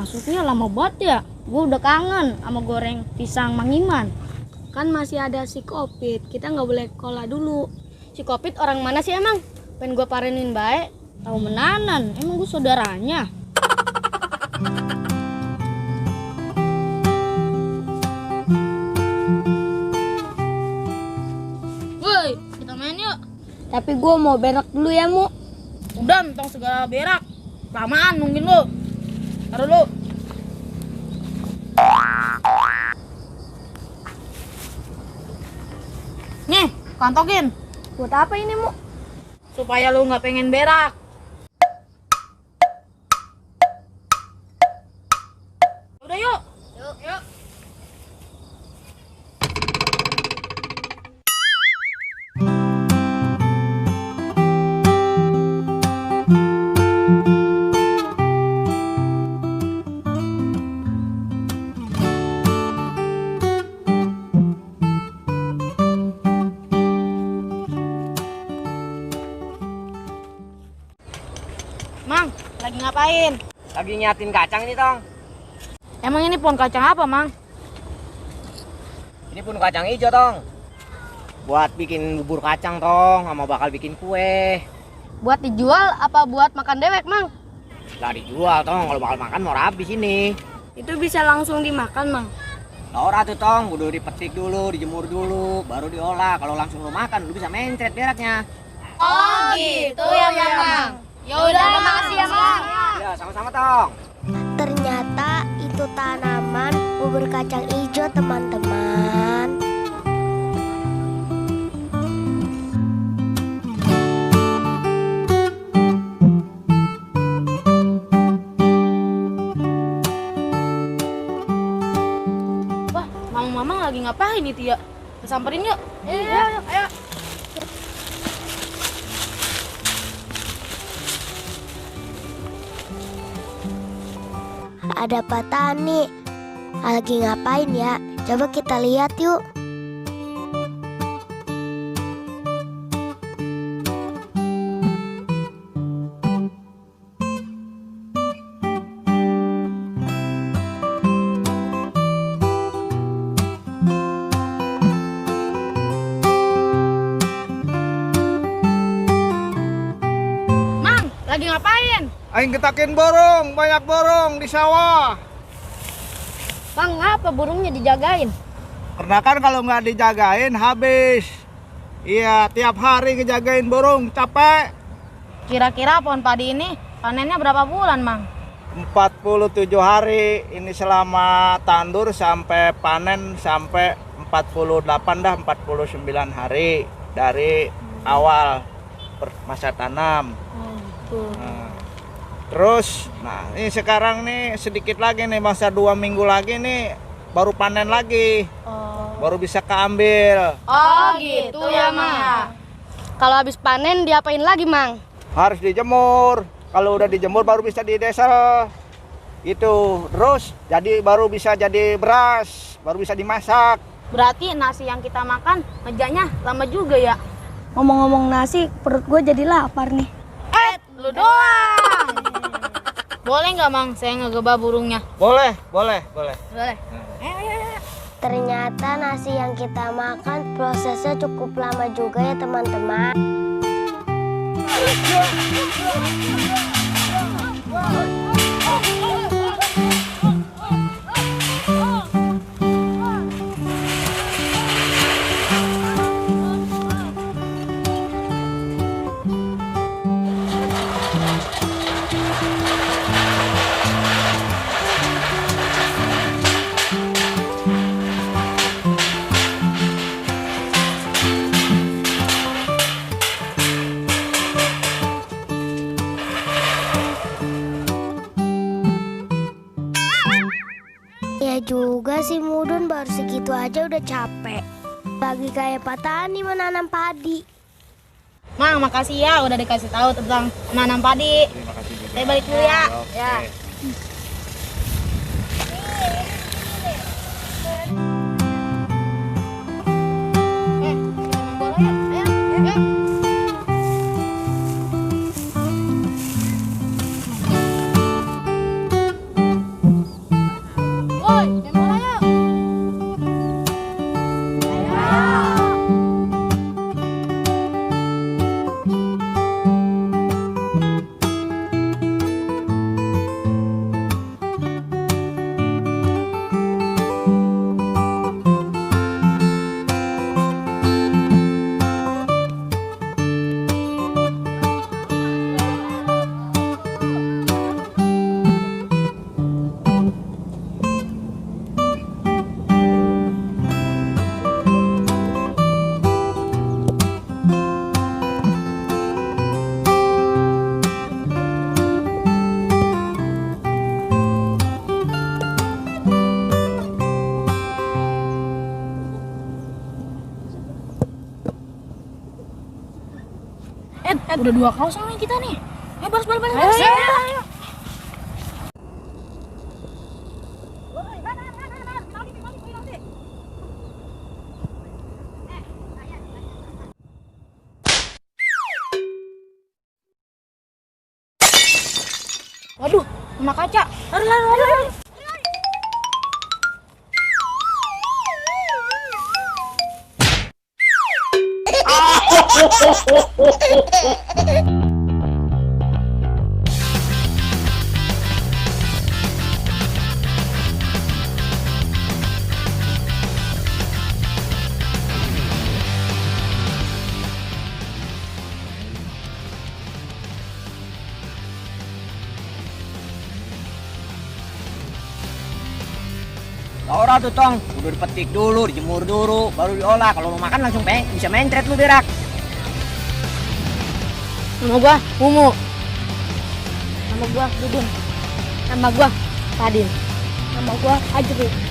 Masuknya lama banget ya. Gue udah kangen sama goreng pisang Mang Iman. Kan masih ada si Kopit, kita nggak boleh kola dulu. Si Kopit orang mana sih emang? Pengen gue parenin baik. Tahu menanan, emang gue saudaranya. Woi, kita main yuk. Tapi gue mau berak dulu ya, Mu. Udah, mentang segala berak. Lamaan nungguin lu. Taruh lu. Nih, kantokin. Buat apa ini, Mu? Supaya lu nggak pengen berak. Udah yuk. Yuk. Mang, lagi ngapain? Lagi nyiapin kacang ini, Tong. Emang ini pohon kacang apa, Mang? Ini pun kacang hijau, Tong. Buat bikin bubur kacang, Tong, sama bakal bikin kue. Buat dijual apa buat makan dewek, Mang? Lah dijual, Tong. Kalau bakal makan mau habis ini. Itu bisa langsung dimakan, Mang. Laura tuh, Tong, udah dipetik dulu, dijemur dulu, baru diolah. Kalau langsung lu makan, lu bisa mencret beraknya. Oh, gitu ya, Mang. Ya udah, makasih ya, Mang. Ya, sama-sama, Tong. Ternyata itu tanaman bubur kacang hijau, teman-teman. Wah, Mamang lagi ngapain itu ya? Samperin yuk. Ayo. Ada petani lagi ngapain ya? Coba kita lihat yuk. Mang, lagi ngapain? Aing getakin borong, banyak borong di sawah. Bang, ngapa burungnya dijagain? Karena kan kalau nggak dijagain habis. Iya, tiap hari ngejagain borong, capek. Kira-kira pohon padi ini panennya berapa bulan, Mang? 47 hari, ini selama tandur sampai panen sampai 48 dah, 49 hari dari awal masa tanam. Nah, terus, ini sekarang nih sedikit lagi nih, masa 2 minggu lagi nih baru panen lagi, baru bisa keambil. Oh, gitu ya, Mang. Kalau habis panen diapain lagi, Mang? Harus dijemur, kalau udah dijemur baru bisa didesel, gitu. Terus baru bisa jadi beras, baru bisa dimasak. Berarti nasi yang kita makan ngejanya lama juga ya? Ngomong-ngomong nasi, perut gue jadi lapar nih. Lu doang. Boleh nggak, Mang, saya ngegebah burungnya? Boleh. Boleh. Ternyata nasi yang kita makan prosesnya cukup lama juga ya, teman-teman. Ya juga sih, Mudun baru segitu aja udah capek. Lagi kayak petani menanam padi. Mang, makasih ya udah dikasih tahu tentang menanam padi. Terima kasih juga. Saya balik dulu ya. Oke. Ya. Kita main bola yuk. Ayo. Udah 2-0 nih kita nih. Ayo balas. Ayo. Waduh, kena kaca. Lari. Ora tuh tong, udah dipetik dulu, dijemur dulu, baru diolah. Kalau mau makan langsung bisa mencret lu berak. Nama gua Mumu. Nama gua Dudun. Nama gua Fadil. Nama gua Ajri.